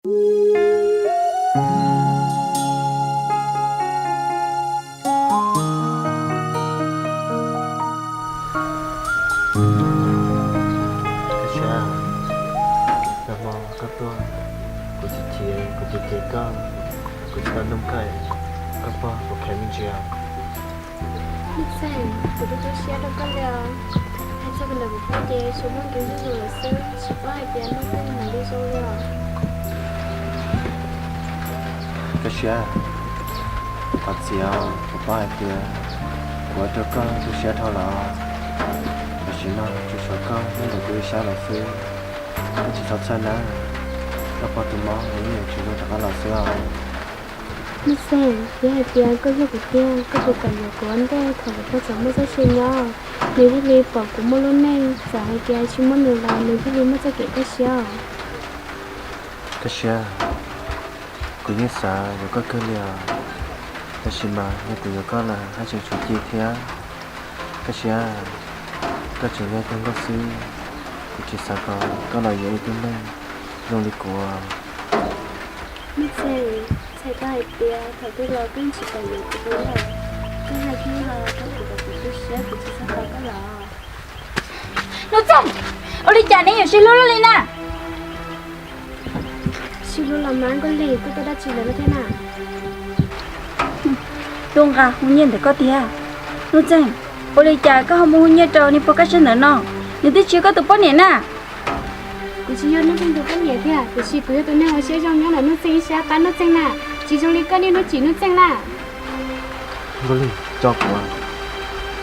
Koj saib, nag hmo koj tuaj, kuv chim chim, kuv chim chim koj, kuv tsis tau nug koj, koj pog kuv khav me ntsis os. Nuj Txeeg, kuv tu tu siab rau koj li os. Hais txog ntawm kuv pog ces tsuas muaj nkees zuj zus lawm xwb, tsis paub hais tias Nuj Txeeg mam li zoo li os. Koj saib, thov txim os, kuv paub hais tias kuv ua rau koj tu siab dhau lawm, tam sim no tsuas tshuav koj nyob ntawm kuv ib sab lawm xwb. Koj tsis txhob txhawj na, koj pog tus mob nws yeej yuav tsis zoo rov qab los xwb os. Nuj Txeeg, yog hais tias koj yog kuv tiag, koj puas kam yuav kuv ua ntej thaum kuv pog txawm muaj txoj sia nyob, nws thiaj li pom kuv muaj lub neej, txawm hais tias tsis muaj nws los nws thiaj li muaj txoj kev kaj siab os. Koj saib, kuv yeej xav yuav koj kawg li os, tab sis mas yog kuv yuav koj lawm haj tseem tshuav ci thiab. Koj saib, koj tseem yog tub nkauj xwb, kuv tsis xav kom koj los yuav ib tug neeg zoo li kuv. Nuj Txeeg, txhais tau hais tias thaum twg los koj yeej tsis kam yuav kuv li os. Koj hais thiab los rau kuv kom kuv tu siab, kuv tsis txhob tau koj los. Nuj Txeeg, ua li cas neb yuav sib hlub luaj li na? Sib hlub los mas Nkauj Lig, koj tuaj dab tsi ntawm no thiab na? Tuaj nqa hub nyiaj ntawm koj tiag. Nuj Txeeg, ua li cas koj ho muab hub nyiaj rau niag pog kaj siab ntawm no? Nws twb tsis yog koj tus poj niam na. Kuv tsis yog Nuj Txeeg tus poj niam tiag, tiam sis kuv yog tus neeg uas siab zoo nyob ntawm Nuj Txeeg ib sab qab Nuj Txeeg na, tsis zoo li koj niaj hnub cim Nuj Txeeg na. Nkauj Lig, tso kuv,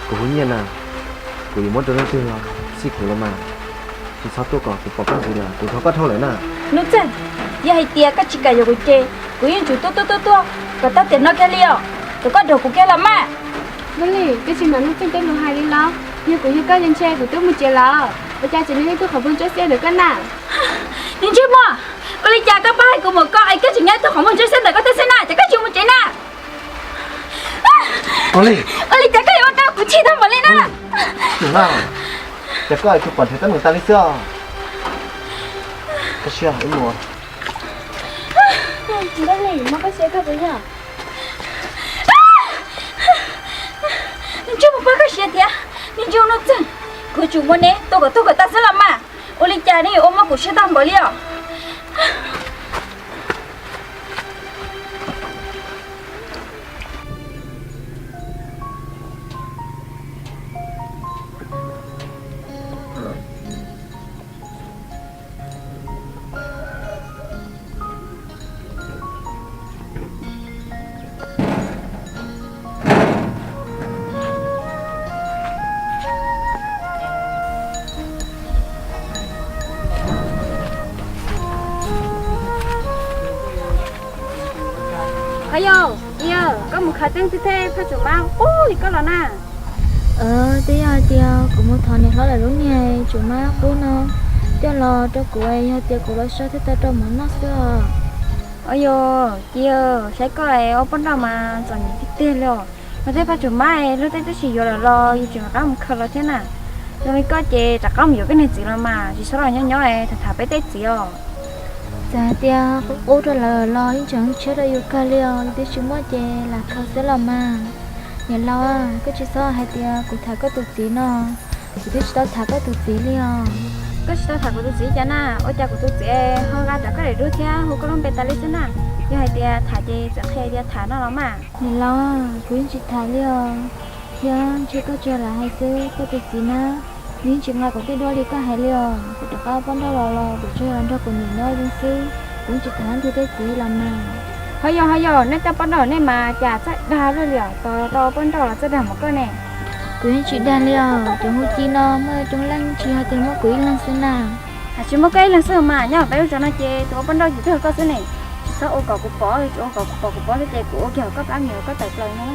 kuv hub nyiaj na, kuv yuav muab rau leej twg los xij kuv los mas, tsis txhob tuaj kom kuv pom koj ntxiv lawm, kuv thov koj dhau lawm na. Nuj Txeeg, yog hais tias koj tsis kam yuav kuv ces kuv yeej tsuas tuaj tuaj tuaj tuaj kom tag tiam no kiag li os, kom koj dhuav kuv kiag los mas. Nkauj Lig, koj tsis mam Nuj Txeeg tej lus hais li los? Yog kuv yog koj ces ntshe kuv twb mus tsev lawm, ua cas tseem nyob ib tug qhov muag ntsuab xiab ntawm koj na? Niag ntsej muag, ua li cas koj pab hais kuv mus koj es koj tseem nyob ib tug qhov muag ntsuab xiab ntawm koj thiab xwb na, ces koj tsis mus tsev na. Ua li cas koj yuav ua rau kuv chim tag npaum li na? Ces koj es tus pom nrhiav teeb meem tas li xwb os. Koj siab ib mus. Nkauj Lig, muab koj siab koj puas yog? Niag ntsej muag, pab koj siab thiab. Niag ntsej Nuj Txeeg, kuv tsuas muab neb tua kom tuag kom tag xwb los mas, ua li cas neb yuav ua mob kuv siab tag npaum li os? Ho yog, yog koj mus khaws teeb twg thiaj phaj tsuas mab qub li koj los na? Twb yog hais tias kuv mus thov niam hlob lawv lub niag tsuas mab qub no coj los rau kuv, yog tias kuv los so thiaj tau rau mov noj xwb os. Au yog, cia saib koj ua poj nrauj mas txom nyem tiag tiag li os. Luag tej phaj tsuas mab luag tej twb tsis yuav lawm los yus tseem rov qab mus khaws los thiab na. Zoo li koj ces rov qab mus yuav koj niag txiv los mas, tsis txhob los nyob nyob tham tham peb tej txiv os. Txawm hais tias qub qub rau lawv los yeej tseem tshiab rau yus kawg li os, yus twb tsis muaj ces lam khaws xwb los mas. Niam laus, koj tsis txhob hais tias kuv tham koj tus txiv no, kuv twb tsis tau tham koj tus txiv li os. Koj tsis tau tham kuv tus txiv cas na? Ua cas kuv tus txiv ho nqa rov koj daim duab thiab hu koj lub npe tas li xwb na? Yog hais tias tham ces txawm qhia tias tham no los mas. Niam laus, kuv yeej tsis tham li os, thiab ntshe koj tsuas lam hais xwb, koj tus txiv na, nws yeej tsis nqa kuv tej duab li koj hais li os. Kuv rov qab poj nrauj los los kuv tsuas yog los nrog kuv niam nyob zoo xwb, kuv yeej tsis tham leej twg tej txiv los mas. Ho yog ho yog, nej tej poj nrauj nej mas cas txawj dag luaj li os, tos tau poj nrauj los txawj dag npaum koj ne. Kuv yeej tsis dag li os, cov hu ci no muaj coob leej, tsis yog tias muaj kuv ib leeg xwb na. Hais tsis muaj koj ib leeg xwb mas, nyob peb lub zos no ces tus ua poj nrauj ces twb yog koj xwb ne. Tsis txhob ua kom kuv pom, tsis ua kom kuv pom, kuv pom xwb ces kuv ua kiag koj plab niam koj tawm plaws no.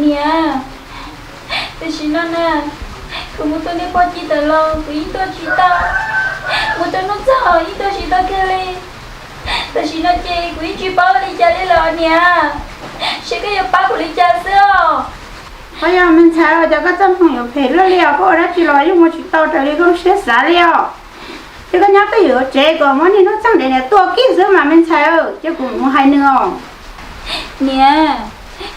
Niam, tam sim no na, kuv mus tua niag pog ci tawm los kuv yeej tua tsis tau, mus tua Nuj Txeeg yeej tua tsis tau kiag li. Tam sim no ces kuv yeej tsis paub ua li cas li lawm niam, seb koj yuav pab kuv li cas xwb os. Ua yog me ntxhais, cas koj txoj hmoo yuav phem luaj li os, koj ua dab tsi los yeej ua tsis tau raws li koj siab xav li os. Ces koj nyob twj ywm tsev kom muab niag Hnub Txeeg dev niam tua kiag xwb mas me ntxhais, cia kuv mus hais nws os. Niam,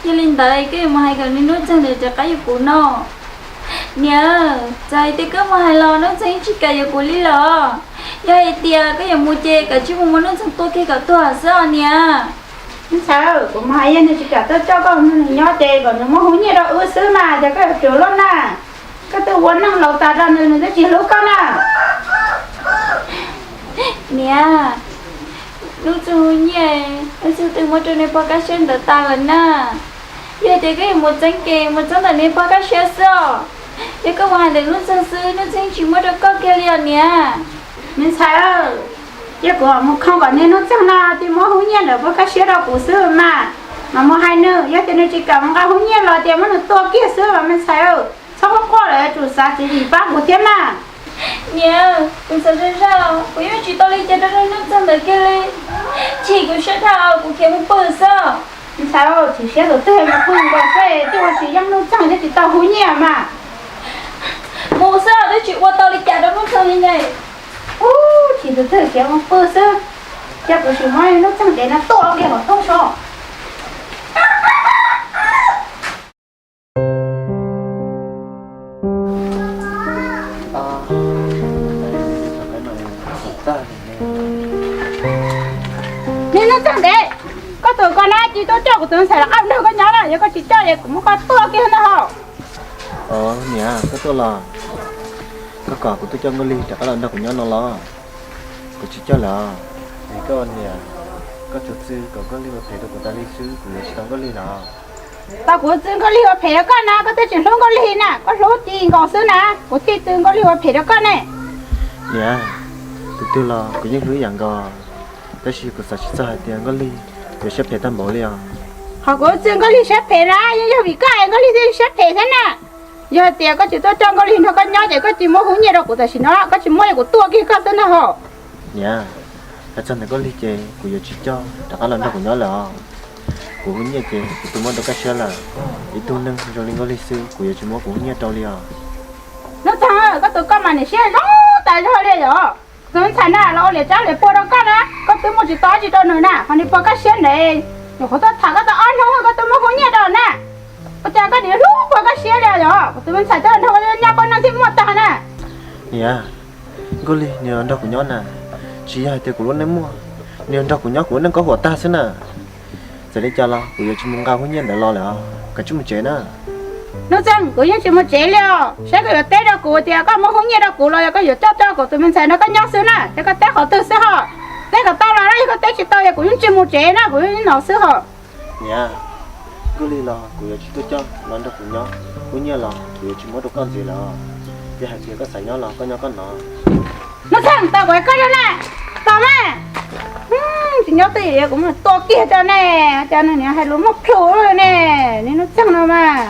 yog li ntawd koj yuav mus hais kom niag Hnub Txeeg dev rov qab yuav kuv no. Niam, txawm hais tias koj mus hais los Hnub Txeeg yeej tsis kam yuav kuv li los. Yog hais tias koj yuav mus ces kav tsij mus muab Hnub Txeeg tua kiag kom tuag xwb os niam. Me ntxhais, kuv mus hais yog nws tsis kam tuaj coj koj mus nrog nws nyob ces kom nws muab hub nyiaj rau wb xwb mas, ces koj yuav tsum hlub na. Koj twb ua neej laus tas rau nws, nws twb tsis hlub koj na. Niam, Hnub Txeeg hub nyiaj, Hnub Txeeg twb muab rau niag pog Kab Siab ntawd tas lawm na. Yog tias koj yuav mus txeeb ces mus txeeb ntawm niag pog Kab Siab xwb os. Yog koj mus hais ntawm Hnub Txeeg xwb, Hnub Txeeg tsis muab rau koj kiag li os niam. Me ntxhais, cia kuv mus khoo kom niag Hnub Txeeg no thiaj muab hub nyiaj ntawm pog Kab Siab rau kuv xwb mas. Mas mus hais nws, yog tias nws tsis kam mus nqa hub nyiaj los ces muab nws tua kiag xwb mas me ntxhais. Txhob quaj quaj lawm, tsum xav tswv yim pab kuv thiab mas. Niam, kuv xav zaj zaj, kuv yeej tsis tau li cas rau niag Hnub Txeeg ntawd kiag li. Chim kuv siab dhau, kuv khiav mus pw xwb. Me ntxhais, chim siab tus twg mus pw nkaus xwb, twb ua tsis yeej Hnub Txeeg thiaj tsis tau hub nyiaj mas. Mus xwb twb tsis ua tau li cas rau Hnub Txeeg li ne. Ub, chim tus twg khiav mus pw xwb. Cia kuv sim muab Hnub Txeeg dev no tua kiag hauv toob so. Niag Hnub Txeeg dev, koj tus ko na tsis tuaj coj kuv tus ntxhais rov qab los nrog koj nyob na, yog koj tsis coj ces kuv muab koj tua kiag ntag hos. Os niam, koj tuaj los? Koj kom kuv tuaj coj Nkauj Lig rov qab los nrog kuv nyob no los? Kuv tsis coj lawm. Vim koj niam, koj tsuas txwv kom Nkauj Lig ua phem rau kuv tas li xwb, kuv yuav tsis tau Nkauj Lig lawm. Tau kuv txwv Nkauj Lig ua phem rau koj na, koj twb tsis hlub Nkauj Lig na, koj hlub Ci nkaus xwb na, kuv thiaj txwv Nkauj Lig ua phem rau koj ne. Niam, tus twg los kuv yeej hlub ib yam nkaus, tab sis kuv xav tsis txog hais tias Nkauj Lig yuav siab phem tag npaum li os. Qhov kuv txwv Nkauj Lig siab phem na yeej yog vim koj es Nkauj Lig thiaj siab phem thiab na. Yog hais tias koj tsis tuaj coj Nkauj Lig nrog koj nyob ces koj tsis muab hub nyiaj rau kuv tam sim no, koj tsis muab ces kuv tua kiag koj xwb na hos. Niam, hais txog ntawm Nkauj Lig ces kuv yuav tsis coj rov qab los nrog kuv nyob lawm os. Kuv hub nyiaj ces kuv twb muab rau Kab Siab lawm. Ib tug neeg zoo li Nkauj Lig xwb kuv yuav tsis muab kuv hub nyiaj rau li os. Hnub Txeeg, koj tus koj mas niam siab zoo tas zog li yom. Tus ntxhais na los ua liam tsab liam puag rau koj na, koj twb muaj tsis tau dab tsi rau nws na, ho niag pog Kab Siab ntawd nyuam qhuav tuaj tham koj tau ob hnub koj twb muab hub nyiaj rau na. Ua cas koj niam hlub pog Kab Siab li yom, kuv tus me ntxhais twb nrog koj nyob pab neeg thiaj muaj tag na. Niam, Nkauj Lig nws los nrog kuv nyob na, tsis yog hais tias kuv lub neej muaj, nws los nrog kuv nyob kuv lub neej koj huam tag xwb na. Txawm li cas los kuv yuav tsis mus nqa hub nyiaj ntawd los lawm, kav tsij mus tsev na. Hnub Txeeg, kuv yeej tsis mus tsev li os, saib koj yuav teb rau kuv tias koj muab hub nyiaj rau kuv los yog koj yuav coj coj kuv tus me ntxhais nrog koj nyob xwb na, ces koj teb qhov twg xwb hos. Teb kom tau los yog koj teb tsis tau es kuv yeej tsis mus tsev na, kuv yeej no xwb hos. Niam, Nkauj Lig los kuv yuav tsis tuaj coj los nrog kuv nyob, hub nyiaj los kuv yuav tsis muab rau koj ntxiv lawm. Yog hais tias koj xav nyob los koj nyob koj no. Hnub Txeeg, tos kuv hais koj rau na, tos mas. Tsis nyob twj ywm kuv mam tua kiag rau ne, cas nws niam hais lus muaj plhus ne, niag Hnub Txeeg no mas.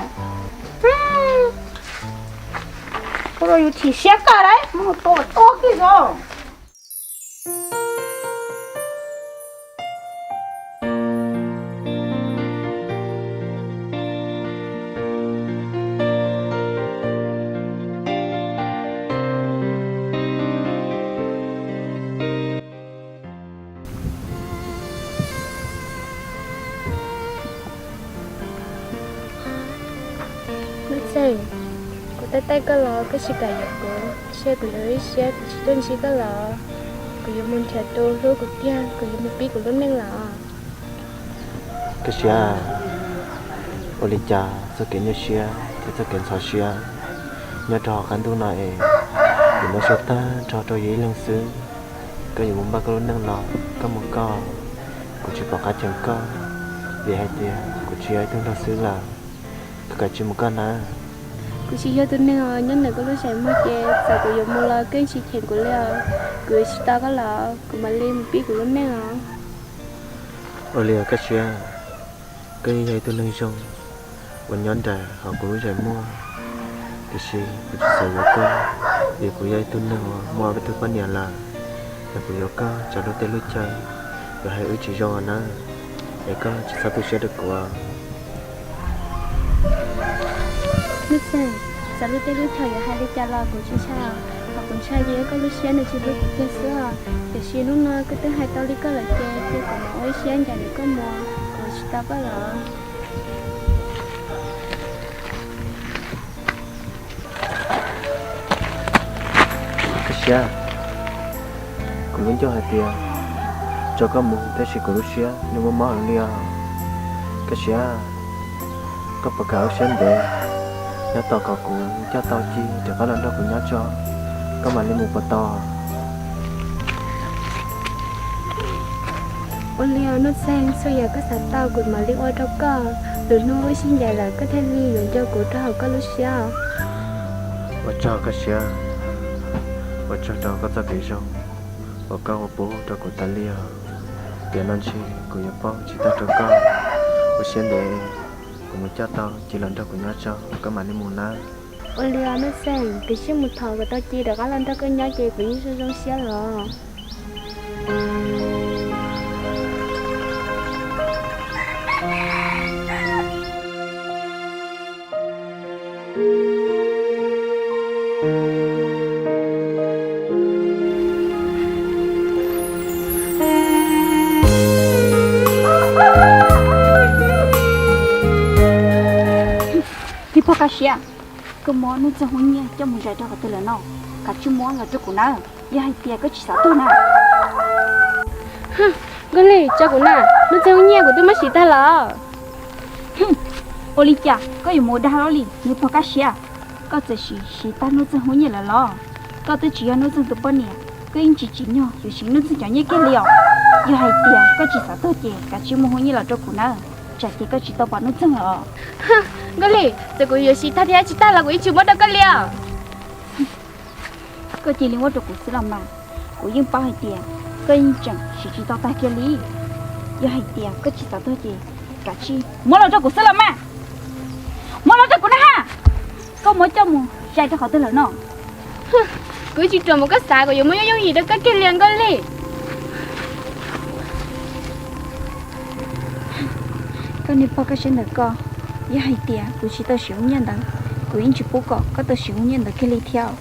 Ua rau yus chim siab kawg lauj, mus tua tua kiag os. Hnub Txeeg, kuv taij taij koj los koj tsis kam yuav kuv, ntshe kuv yuav ib siab kuv tsis tuaj ntsib koj lawm. Kuv yuav mus nrhiav tus hlub kuv tiag, kuv yuav mus pib kuv lub neej lawm. Koj siab, ua li cas txoj kev nyuaj siab thiab txoj kev ntxhov siab nyob rau hauv qab ntuj no es kuv muab siab tag nrho rau yus ib leeg xwb. Koj yuav mus npaj koj lub neej los koj mus koj, kuv tsis pom qab cheem koj, vim hais tias kuv tsis yog ib tug nraug xwb lawm. Koj kav tsij mus koj na. Kuv tsis yog tus neeg uas nyob ntawm koj lub zeem muag ces txawm kuv yuav mus los koj yeej tsis cheem kuv li os. Kuv yuav tsis tos koj lawm, kuv mam li mus pib kuv lub neej os. Ua li os Koj Siab, koj yeej yog ib tug neeg zoo uas nyob nraim hauv kuv lub zeem muag, tiam sis kuv tsis xav yuav koj, vim kuv yog ib tug neeg uas muaj ob peb tug poj niam lawm. Yog kuv yuav koj tsam luag tej lub caij yuav hais wb tsis zoo os nawb, es koj tsis txhob tu siab rau kuv. Nuj Txeeg, txawm luag tej lub chaw yuav hais li cas los kuv tsis ntshai, qhov kuv ntshai ces yog koj lub siab nws tsis hlub kuv kiag xwb os. Tiam sis hnub no koj twb hais tau li koj lawm ces cia kuv mam ua ib siab ncaim lwm koj mus, kuv tsis tau koj lawm. Koj siab, kuv lub ncauj hais tias tso koj mus tab sis kuv lub siab nws mob mob heev li os. Koj siab, koj puas kam ua siab ntev nyob tos kom kuv coj tau Ci rov qab los nrog kuv nyob tso, koj mam li mus puas tau? Ua li os Nuj Txeeg, txhua yam koj xav tau kuv mam li ua rau koj. Lwm hnub wb sib ncaim lawm koj thiaj li yuav nco kuv rau hauv koj lub siab. Ua tsaug koj siab, ua tsaug rau koj txoj kev zoo uas koj ua pub rau kuv tas li os. Tiam no ntshe kuv yuav paub tsis tag rau koj. Ua siab ntev, kuv mus coj tau Ci los nrog kuv nyob tso koj mam li mus nawb. Ua li os Nuj Txeeg, kuv sib mus thov kom tau Ci rov qab los nrog koj nyob ces kuv yeej zoo zoo siab los. Niag pog kaj siab, koj muab Nuj Txeeg hub nyiaj coj mus zais rau qhov twg lawm no? Kav tsij muab los rau kuv na, yog hais tias koj tsis xav tuag na. Nkauj Lig, tso kuv na, Nuj Txeeg hub nyiaj kuv twb muab siv tag los. Ua li cas koj yuav mus ua dag luaj li niag pog kaj siab? Koj txawm siv siv tag Nuj Txeeg hub nyiaj lawm los? Koj twb tsis yog Nuj Txeeg tus poj niam, koj yeej tsis tsim nyog yuav siv Nuj Txeeg cov nyiaj kiag li os. Yog hais tias koj tsis xav tuag ces kav tsij muab hub nyiaj los rau kuv na, tsam ces koj tsis tau pom Nuj Txeeg lawm. Nkauj Lig, txawm kuv yuav siv tag thiab tsis tag los kuv yeej tsis muab rau koj li os. Koj cia li muab rau kuv xwb los mas, kuv yeej paub hais tias koj yeej tseem siv tsis tau tag kiag li. Yog hais tias koj tsis xav tuag ces kav tsij muab los rau kuv xwb los mas. Muab los rau kuv na ha. Koj muab coj mus zais rau qhov twg lawm no? Kuv tsis ruam mus koj xav kuv yuav muab yooj yooj yim rau koj kiag li Nkauj Lig. Koj niag pog kaj siab ntawm koj, yog hais tias kuv tsis tau siv hub nyiaj ntawd, kuv yeej tsis pub kom koj tau siv hub nyiaj ntawd kiag li thiab.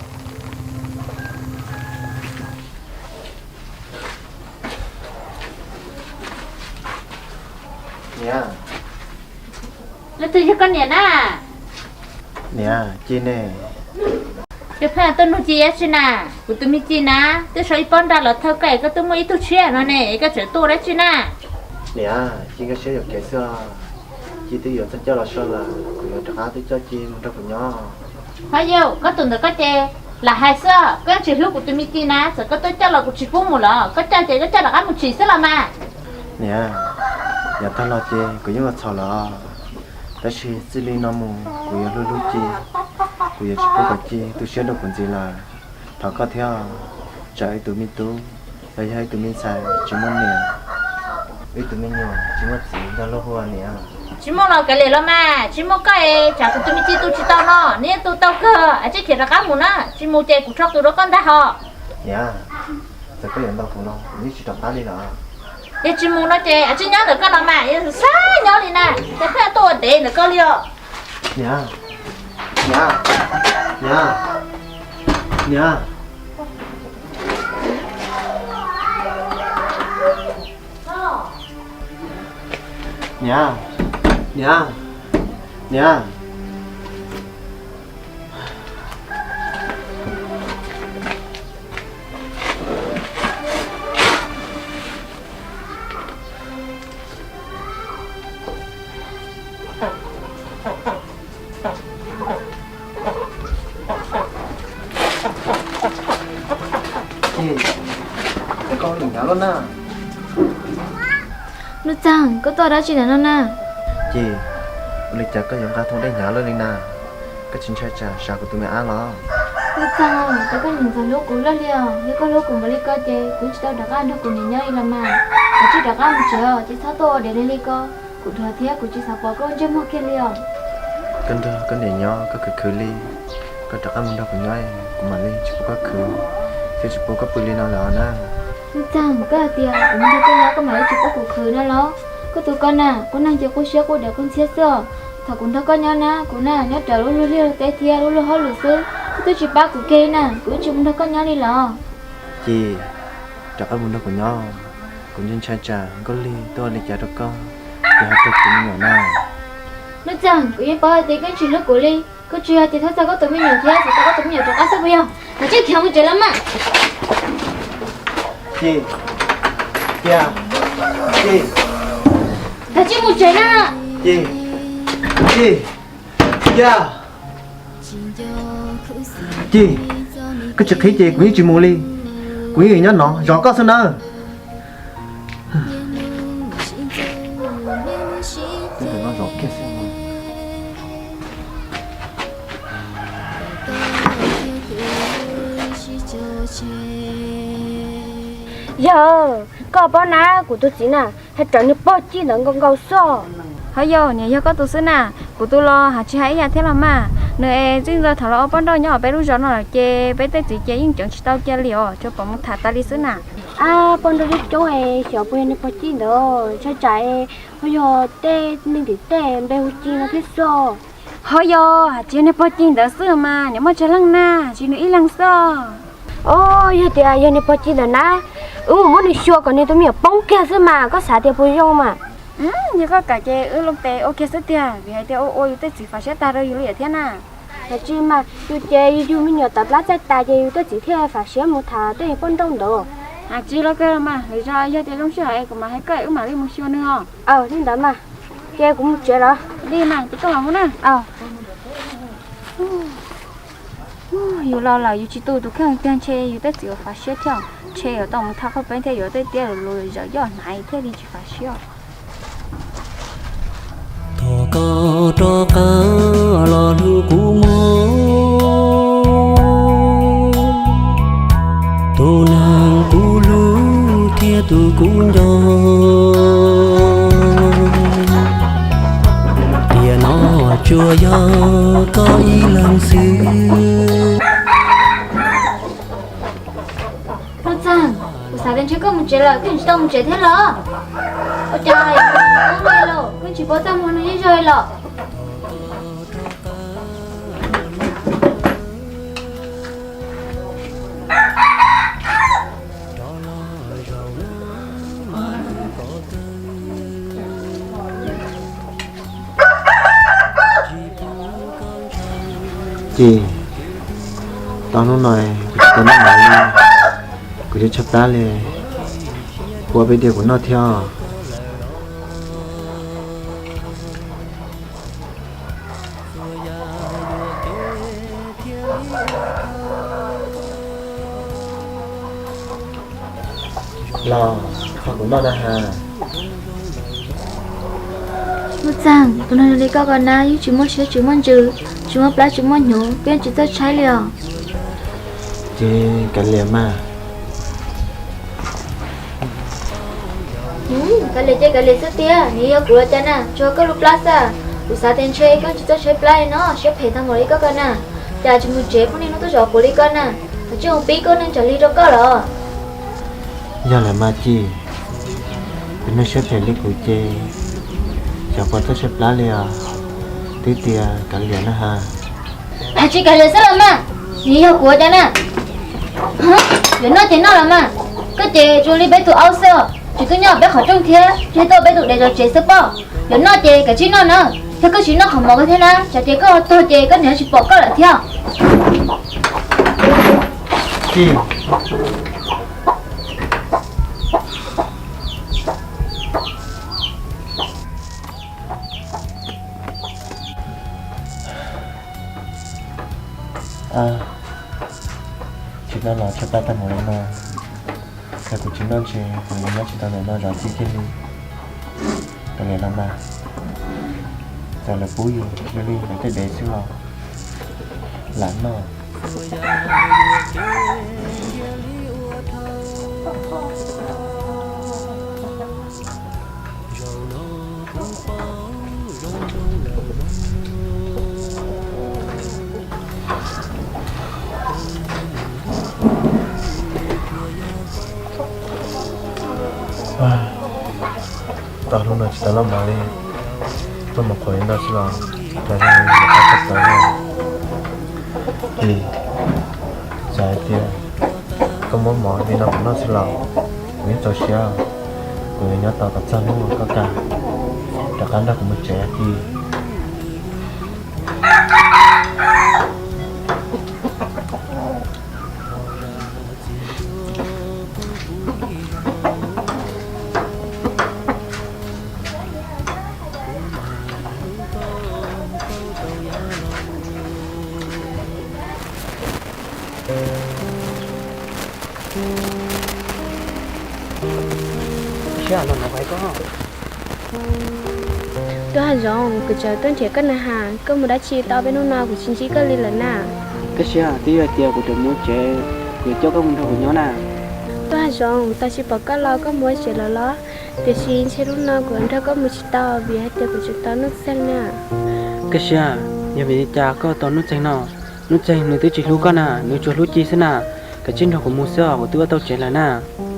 Niam. Leej twg yog koj niam na? Niam, Ci ne. Ces pheej tuaj nug Ci ua tsi na? Kuv tus me Ci na, twb sau ib pob nra los thawj koj es koj twb muaj ib tug tshiab no ne, es koj tseem tuaj ua dab tsi na? Niam, Ci nkag siab yuam kev xwb os. Ci twb yuav txog caij los so lawm, kuv yuav rov qab twb coj Ci mus nrog kuv nyob. Ho yau, koj tus ntawd koj ces lam hais xwb, koj yeej tsis hlub kuv tus me Ci na, txawm koj tuaj coj los kuv tsis pub mus los koj coj ces koj coj rov qab mus tsev xwb los mas. Niam, yav tag los ces kuv yeej ua txhaum lawm, tab sis txij li no mus kuv yuav hlub hlub Ci, kuv yuav tsis pub kom Ci tu siab rau kuv ntxiv lawm. Thov koj thiab, tsam ib tug me tub los yog ib tug me ntxhais tsis muaj niam, ib tug me nyuam tsis muaj txiv nrog luag hu ua niam. Tsis muaj los kav liam los mas, tsis muaj koj es tsam kuv tus me Ci tu tsis tau no, nws yeej tu tau kawg, cia li khiav rov qab mus na, tsis mus ces kuv rho qws rau koj ntag ho. Niam, txawm koj yuav ntaus kuv los kuv yeej tsis rov qab li lawm. Yog tsis mus no ces cia li nyob ntawm koj los mas, yog xav nyob li na ces pheej tuaj ua dev ntawm koj li os. Niam, niam, niam, niam. Niam, niam, niam. Ces, koj lim hnyav luaj na. Nuj Txeeg, koj tuaj ua dab tsi ntawm no na? Ces, ua li cas koj yuav nqa thoob dej hnyav luaj li na? Koj tsis ntshai tsam sam kuv tus me ab los? Nuj Txeeg, cas koj nim ntxov hlub kuv luaj li os? Yog koj hlub kuv npaum li ko ces kuv tsis tau rov qab nrog kuv niam nyob li los mas. Koj cia li rov qab mus tsev os, ces txhob tuaj ua dev li li ko. Kuv dhuav thiab kuv tsis xav pom koj lub ntsej muag kiag li os. Koj nrog koj niam nyob koj khwv khwv li, koj rov qab mus nrog kuv nyob, kuv mam li tsis pub koj khwv thiab tsis pub koj pw li no lawm na. Nuj Txeeg, koj hais tias kuv mus nrog koj nyob koj mam li tsis pub kuv khwv no los? Koj tus ko na, kuj neeg ces quaj siab quaj dheev quaj ntxhiab xwb os. Thaum kuv nrog koj nyob na, kuv na nyob rawv lub luag liaj luag teb thiab lub luag hauj lwm xwb, koj twb tsis pab kuv kiag li na, kuv yeej tsis mus nrog koj nyob li los. Ci, rov qab mus nrog kuv nyob, kuv ntshai ntshai tsam Nkauj Lig tuaj ua li cas rau koj, ces ho raug tus me nyuam na. Nuj Txeeg, kuv yeej paub hais tias koj tsis hlub kuv li, koj tsuas yog tias thov txog koj tus me nyuam thiab xav tau koj tus me nyuam rov qab xwb puas yog? Kav tsij khiav mus tsev los mas. Ci, Ci, Ci, kav tsij mus tsev na. Ci, Ci, Ci, koj tsis qhib ces kuv yeej tsis mus li, kuv yeej nyob no zov koj xwb nawb. Yog, koj paub na, kuv tus txiv na, hais raws niag pog Ci ntawd nkaus nkaus xwb. Ho yog, niam yog koj tus xwb na, kuv tus los hais tsis hais ib yam thiab los mas. Nws es txij ntxov thaum los ua poj nrauj nyob peb lub zos no lawm ces peb tej txiv ces yeej ceev tsis tau cia li os, tsuas pom mus tham tas li xwb na. Ab, poj nrauj coob coob es xyov puas yog niag pog Ci ntawd, ntshai tsam ho yog tej neeg tim tej npe hu Ci no thiab xwb. Ho yog, hais tsis yog niag pog Ci ntawd xwb mas, niam muaj tsawg leej na, tsis nws ib leeg xwb. Os, yog tias yog niag pog Ci ntawd na, wb mus muab nws xyuas kom nws tus me nyuam poob kiag xwb mas, koj xav tias puas zoo mas? Yog koj kam ces wb lub pes ua kiag xwb tiag, vim hais tias ua ua yus tej txiv fam siab tag rau yus li thiab na. Hais tsis mas, yus ces yus me nyuam tawv plab txaij tas ces yus tej txiv thiaj fam siab mus tham tej poj nrauj ntawd. Hais tsis los kawg mas, lwm zaus yog tias zoo sij hawm es kuv mam hais koj es wb mam li mus xyuas nws os. Aw, li ntawd mas, ces kuv mus tsev lawm. Li mas ces koj mam mus na. Yus los lawm yus tsis tu tus kheej tiag ntshe yus tej txiv yuav fam siab thiab, ntshe yuav tau mus tham qhov peb thiab yuav tej tiab lus zawm yoj hnaiv thiaj li tsis fam siab. Thov koj rov qab los hlub kuv mog, tus neeg kuv hlub thiab tus kuv nco, tiam no tsuas yog koj ib leeg xwb. Nuj Txeeg, kuv xav tias ntshe koj mus tsev lawm, koj tsis tau mus tsev thiab los? Ua cas koj tsis paub txaj muag no yeej zog li los? Ci, tau hnub no kuv tsis tau noj mov li, kuv yuav tshaib plab li, kuv ua peb diav kuv noj thiab. Los, kho kuv noj na has. Nuj Txeeg, tus neeg li koj ko na yeej tsis muaj siab tsis muaj ntsws, tsis muaj plab tsis muaj hnyuv, koj yeej tsis txawj tshaib li os. Ces kav liam mas. Kav liam ces kav liam xwb tiag, nws yog kuv los cas na, tsuas koj lub plab xwb. Kuv xav tias ntshe koj tsis txawj tshaib plab li no, siab phem tag npaum li koj ko na. Cas tsis mus tsev phooj ywg hnub tuaj zov kuv li koj na, koj tsis mus pib koj neej tsaws li rau koj los? Yog lawm mas Ci, tus neeg siab phem li kuv ces xyov puas txawj tshaib plab li os. Twb tias kav liam na has. Hais tsis kav liam xwb los mas, nws yog kuv ua cas na? Yuav noj ces noj los mas, koj ces zoo li peb tus aub xwb, tsis tuaj nyob peb qhov rooj thiab, tsis tuaj peb tus dev zov tsev xwb pob. Yuav noj ces kav tsij noj na, yog koj tsis noj qhov mov koj thiab na, tsam ces koj tuag ces koj niam tsis pom koj lawm thiab. Ci, tsis noj los tshaib plab tag npaum li no, yog kuv tsis noj ntshe kuv yuav nyob tsis tau ntawm no zov Ci kiag li. Kav liam los mas, txawm lawv pub yus zoo li lawv tej dev xwb los lam noj. Tau hnub no tsis tau noj mov li, tuaj mus qhuav ib nta xwb los Txawm li ntawd koj txhob txhawj, Kis. Txawm hais tias koj muab mov li no kuv noj xwb los kuv yeej txaus siab. Kuv yuav nyob tos kom txog hnub uas koj kam rov qab nrog kuv mus tsev, Kis. Siab no no pais koj. Tub Hav Zoov, kuv tseem tuaj nrhiav koj na has, koj mus dab tsi tau peb hnub no kuv tsis ntsib koj li lawm na? Koj Siab, twb yog tias kuv tseem mus tsev, kuv yuav coj koj mus nrog kuv nyob na. Tub Hav Zoov, tau tsis pom koj los koj mus ua tsev lawm los? Tiam sis ntshe hnub no kuv nrog koj mus tsis tau vim hais tias kuv tseem tos Nuj Txeeg na. Koj Siab, yog vim li cas koj tos Nuj Txeeg no? Nuj Txeeg nws twb tsis hlub koj na, nws tsuas hlub Ci xwb na. Kav tsij nrog kuv mus xwb os, kuv twb ua tau tsev lawm na.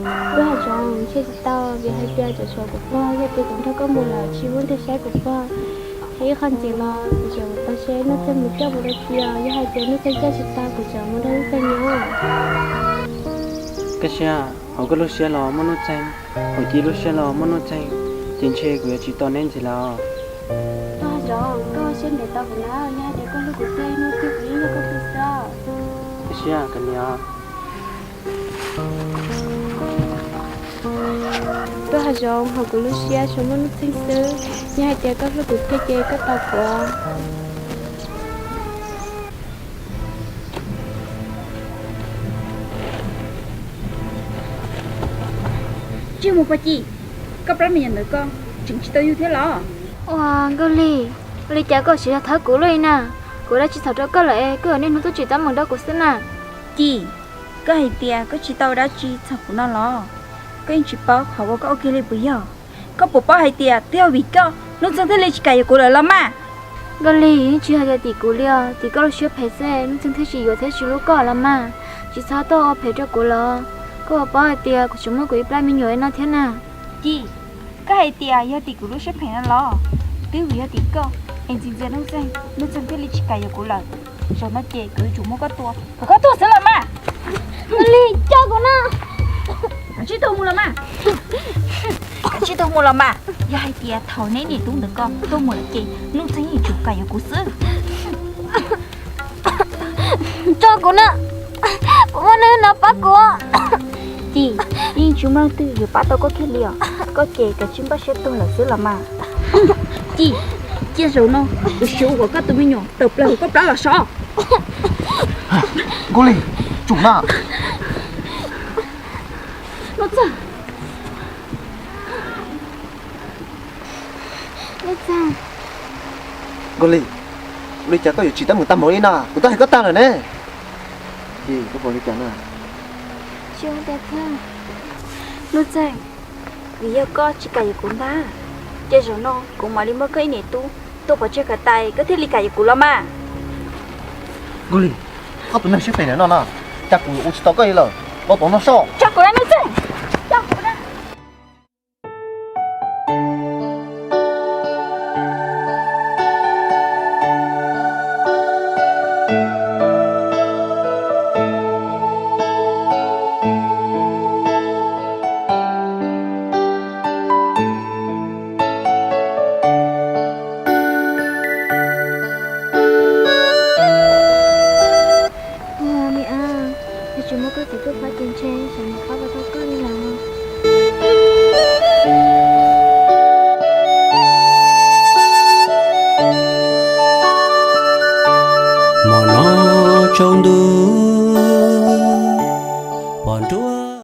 Tub Hav Zoov, ntshe tsis tau vim hais tias tsam tshuav kuv pog, yog tias kuv nrog koj mus lawm tsis muaj neeg saib kuv pog. Ib qho ntxiv los kuv tseem mus tau seb Nuj Txeeg mus coj mus dab tsi os, yog hais tias Nuj Txeeg coj tsis tau kuv tseem mus nrog Nuj Txeeg nyob. Koj Siab, hauv koj lub siab los muaj Nuj Txeeg, hauv Ci lub siab los muaj Nuj Txeeg, ces ntshe kuv yuav tsis tos neb ntxiv lawm. Tub Hav Zoov, koj ua siab ntev tos kuv na, yog hais tias koj hlub kuv tiag, ib hnub twg kuv yeej yog koj tug xwb. Koj Siab, koj niam. Tub Hav Zoov, hauv kuv lub siab tsuas muaj Nuj Txeeg xwb, yog hais tias koj hlub kuv tiag ces koj tos kuv. Tsis mus pog Ci, koj plab me nyuam ntawd koj tseem tsis tau yug thiab los? Ua Nkauj Lig, ua li cas koj tsis yog thawb kuv li na? Kuv dab tsi txhaum rau koj lawm es koj yuav niaj hnub tuaj tsim teeb meem rau kuv xwb na? Ci, koj hais tias koj tsis tau dab tsi txhaum kuv no los? Koj yeej tsis paub qhov uas koj ua kiag li puas yog? Koj puas paub hais tias twb yog vim koj Nuj Txeeg thiaj li tsis kam yuav kuv lawm los mas? Nkauj Lig, yeej tsis yog tias tim kuv li os, tim koj lub siab phem xwb Nuj Txeeg thiaj tsis yuav thiab tsis hlub koj los mas. Tsis txhob tuaj ua phem rau kuv los. Koj puas paub hais tias kuv tseem muaj kuv ib plab me nyuam no thiab na? Ci, koj hais tias yog tim kuv lub siab phem no los? Twb vim yog tim koj es ntxias ntxias Nuj Txeeg, Nuj Txeeg thiaj li tsis kam yuav kuv lawm. Zaum no ces kuv yuav tsum muab koj tua kom koj tuag xwb los mas. Nkauj Lig, coj kuv na. Kav tsij tuag mus los mas. Kav tsij tuag mus los mas. Yog hais tias thaum neb niam tub ntawd koj tuaj mus lawm ces Nuj Txeeg yeej yuav tsum kam yuav kuv xwb. Tso kuv na, kuv muaj neeg no pab kuv. Ci, yeej tsis muaj leej twg yuav pab tau koj kiag li os, koj ces kav tsij npaj siab tuag lawm xwb los mas. Ci, cia zaum no kuv siv ua kom koj tus me nyuam tawm plaws hauv koj plab los sov. Nkauj Lig, tsum na. Nkauj Lig, ua li cas koj yuav tsim teeb meem tag npaum li na? Kuv twb hais koj tag lawm ne. Ci, koj ua li cas na? Nuj Txeeg, vim yog koj tsis kam yuav kuv ntag, ces zaum no kuv mam li muab koj ib niam tub tua pov tseg kom tas koj thiaj li kam yuav kuv los mas. Nkauj Lig, koj tus neeg siab phem no no, cas kuv yuav ua tsis tau koj li lawm, los tom no soj. Tso kuv na Nuj Txeeg. Ua me ab, yog tsis muaj koj txiv tuaj pab ces ntshe xyov yuav pab tau koj li lawm. Hmo no tsaus ntuj